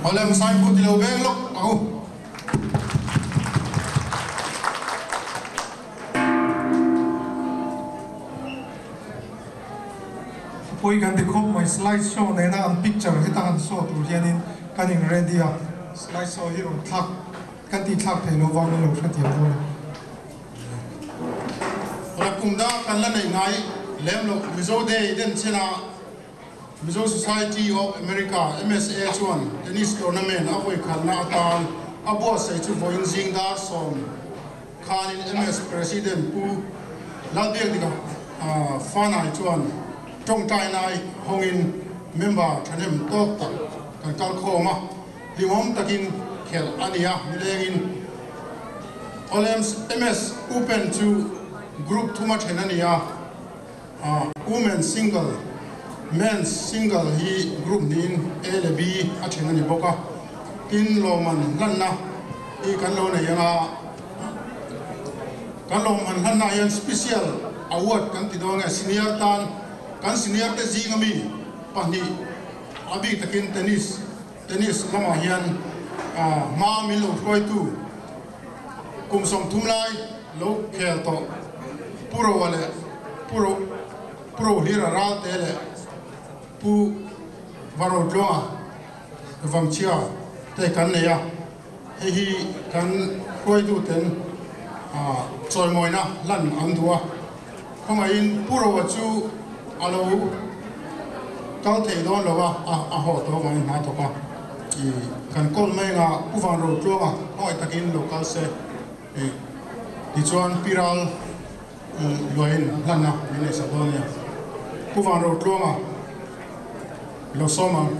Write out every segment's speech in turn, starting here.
Awle hmasai pawh ti lo veng lawk ang u. Thupui kan ti khawp mai, slide show nena an picture heta han show tur hianin kan in ready a, slide show hi rawn thlak kan tih thlak thei lo vangin lo hrethiam dawn a. Rawh kum da kan la neih ngai lem loh Mizo Day den chhena Mizo Society of America, MSA, chuan Tennis Tournament a vawikhatna atan a buatsaih chu vawiin zing dar khanin MS President Pu Lalbiakdika Fanai chuan tawngtainai hawngin member thahnem tawk tak kan kal khawm a, hlimawm takin khelh a ni a, nilengin Olems MS Open chu group thuma then a ni a. Women single, Men's single hi group niin A leh B a then a ni bawk a. Tin, lawmman hlanna hi kan lo nei anga, kan lawmman hlanna hian special award kan ti dawn nge, senior tan, kan senior te zinga mi pahnih a bik takin tennis, tennis lamah hian hma min lo hruaitu kum 30 lai lo khel tawh Pu Roa leh Pu Ro Pu Rohlira Ralte leh Pu Varotluanga Vangchhia te kan nei a, hei hi kan hruaituten chawimawina hlan an duh a, khawngaihin Pu Roa chu a lo kal thei dawn lo a, a haw tawh avangin hna thawk a, kan kawl mai anga Pu Vanrotluanga khawngaih takin lo kal se. Tichuan Pi Ral luain hlanna min neihsak dawn a nia. Pu Van Rotluanga lo sawm ang.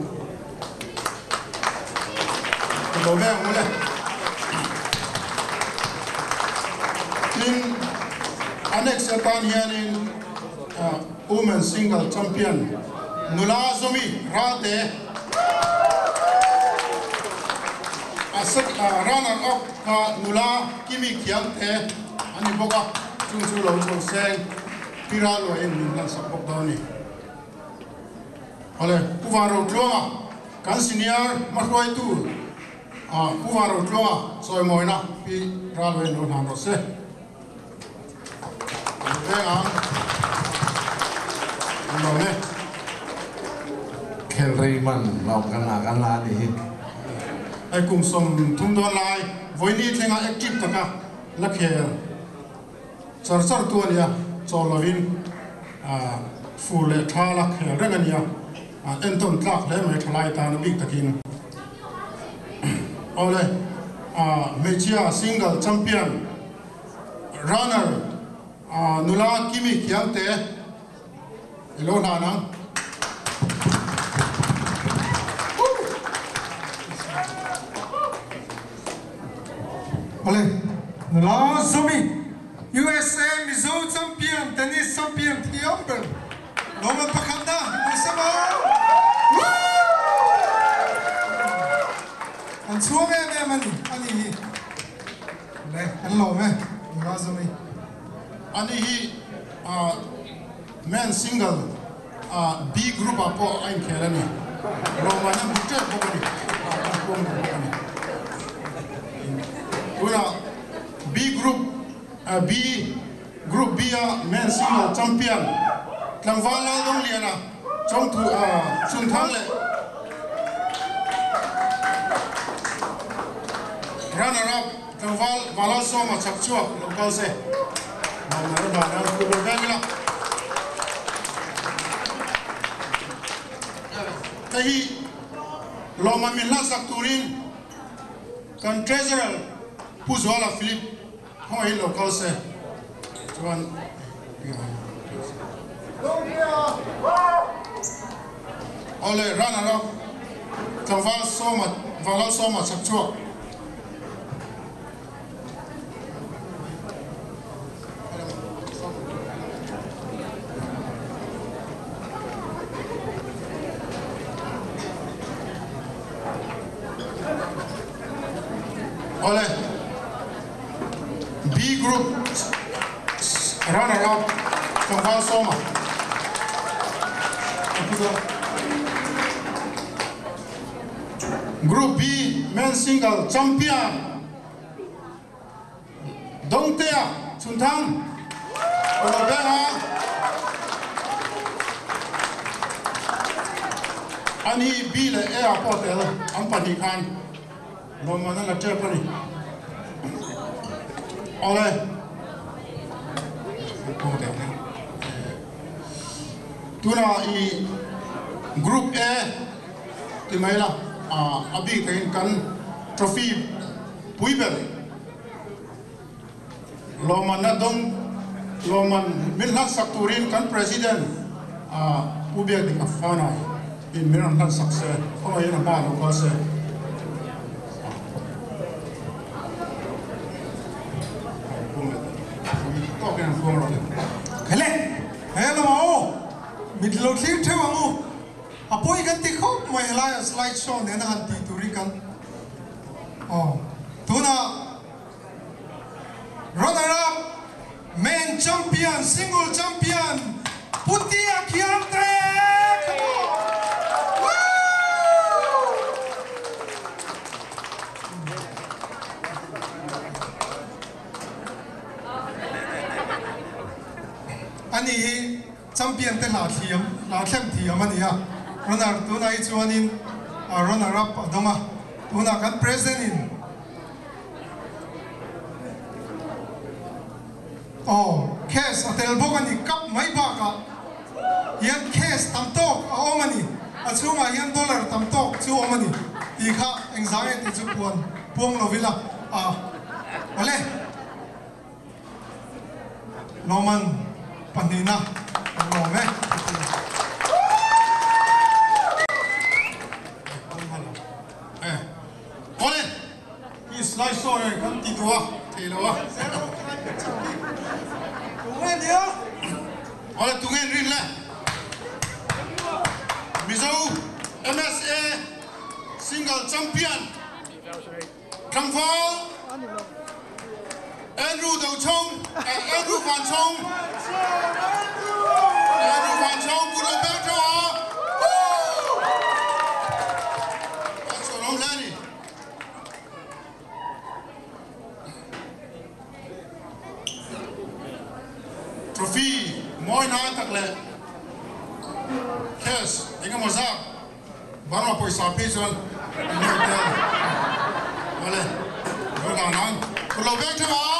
Ka lo ve ang mawle. Tin, annex atan hianin Women Single Champion nula Zawmi Ralte a runner up kha nula Kimi Khiangte a ni bawk a, chung chu lo chho seng Pi Ralluain min hlansak bawk dawn a ni. Awle, Pu Van Rotluanga kan senior hmahruaitu Pu Van Rotluanga chawimawina Pi Ralluain lo hlan rawh se. Khel rei man lo kan la kan la anih hi. Hei kum 30 dawn lai vawiini thlenga active taka la khel char char tu ania, chawl lovin fur leh tha la khel reng ania, entawn tlak hle mai tha lai tan a bik takin. Awle hmeichhia single champion runner nula Kimi Khiangte i lo hlan ang. Awle nula Zomi USA Mizo champion tennis champion thiam ber lawmman pakhatna Nisama. An chhuang em em a ni a ni hi. Le an lawm e nula Zomi. Ani hi men single B group ah pawh a inkhel a ni. Lawmman a hmu tep bawk a ni. A pawng bawk a ni. Tunah B group B Group B a men single champion tlangval Laldongliana Chawngthu Chhunthang leh runner up tlangval Valalsawma chhakchhuak lo kal se. Mawmna ram dan an football veng ila. Hei hi lawmman min hlansak turin kan Treasurer Pu Zuala Philip Khawngaih lo kal se chuan Awle runner up tlangval Sawma Vanlal Sawma chhak chhuak. Awle. B Group runner up tlangval Sawma a pu dawn. Group B Men Single Champion Dongtea Chhunthang Pulo Benga Ani B leh A ah pawh tel an pahnih khan lawmman an la tep a ni. Awle. Tunah i Group A ti mai la, a bik takin kan trophy pui ber lawmmanna dawng lawmman min hlansak turin kan President Pu Biakdik Afana in min rawn hlansak se, khawngaihin a hma lo kal se. Tawkin an khuang rawh le. Hele! He lamah aw! Mit lo thlir theuh ang u. A pawi kan ti khawp mai helai a slide show nena han tih tur hi kan aw tunah runner up men champion single champion Putia Khiangte come on woo! Ani hi Champion te hla thiam, hla thlem thiam a ni a, runner tunah hi chuanin runner up a dawng a, tunah kan president in aw case a tel bawk a ni, cup mai bakah hian case tam tawk a awm a ni, a chhungah hian dollar tam tawk chu awm a ni tih kha engzah nge tih chu puan puang lo ila a awle. Lawman pahnihna kan lawm e. Awle, i slide show e kan ti duh a, thei lo a. Tunge nia? Awle, tunge an rin le? Mizo MSA Single Champion Tlangval Andrew Dochhung, Andrew Vanchhawng, Andrew Vanchhawng kut lo beng theuh a, a chhuanawm hle a ni. Trophy mawi nai tak leh cash engemaw zat Burma pawisa phei chuan an hmuh tel awle lo dan ang kut lo beng theuh a.